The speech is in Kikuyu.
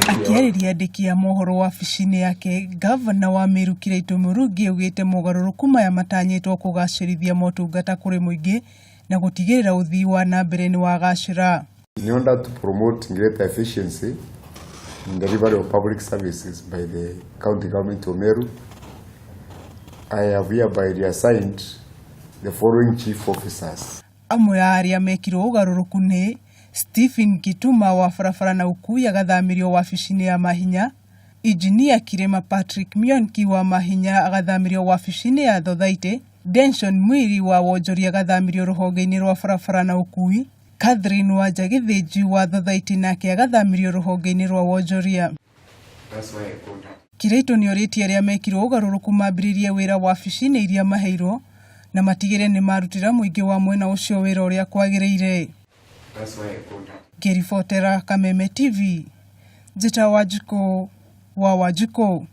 Akĩarĩria andĩki a mohoro wabici-inĩ yake, ngavana wa Meru Kiraitu Murungi augĩte mogarũrũku maya matanyĩtwo kũgacĩrithia motungata kũrĩ mũingĩ na gũtigĩrĩra ũthii wa na mbere nĩ wagacĩra. In order to promote greater efficiency in delivery of public services by the county government of Meru, I have hereby reassigned the following chief officers. Amwe a arĩa mekirwo ũgarũrũku nĩ Stephen Gituma wa barabara na ũkui agathamĩrio wabici-inĩ ya Mahinya, Injinia Kirima Patrick Mionki wa Mahinya agathamĩrio wabici-inĩ ya Thothaitĩ, Denson Mwiri wa wonjoria agathamĩrio rũhonge-inĩ rwa barabara na ũkui, Catherine Wanja Gĩthĩnji wa Thothaitĩ nake agathamĩrio rũhonge-inĩ rwa wonjoria. Kiraitu nĩorĩtie arĩa mekirwo ũgarũrũku mambĩrĩrie wĩra wabici-inĩ iria maheirwo na matigĩrĩre nĩmarutĩra mũingĩ wa mwena ũcio wĩra ũrĩa kwagĩrĩire. Ngĩribotera Kameme TV, njĩtagwo Wanjikũ wa Wanjikũ.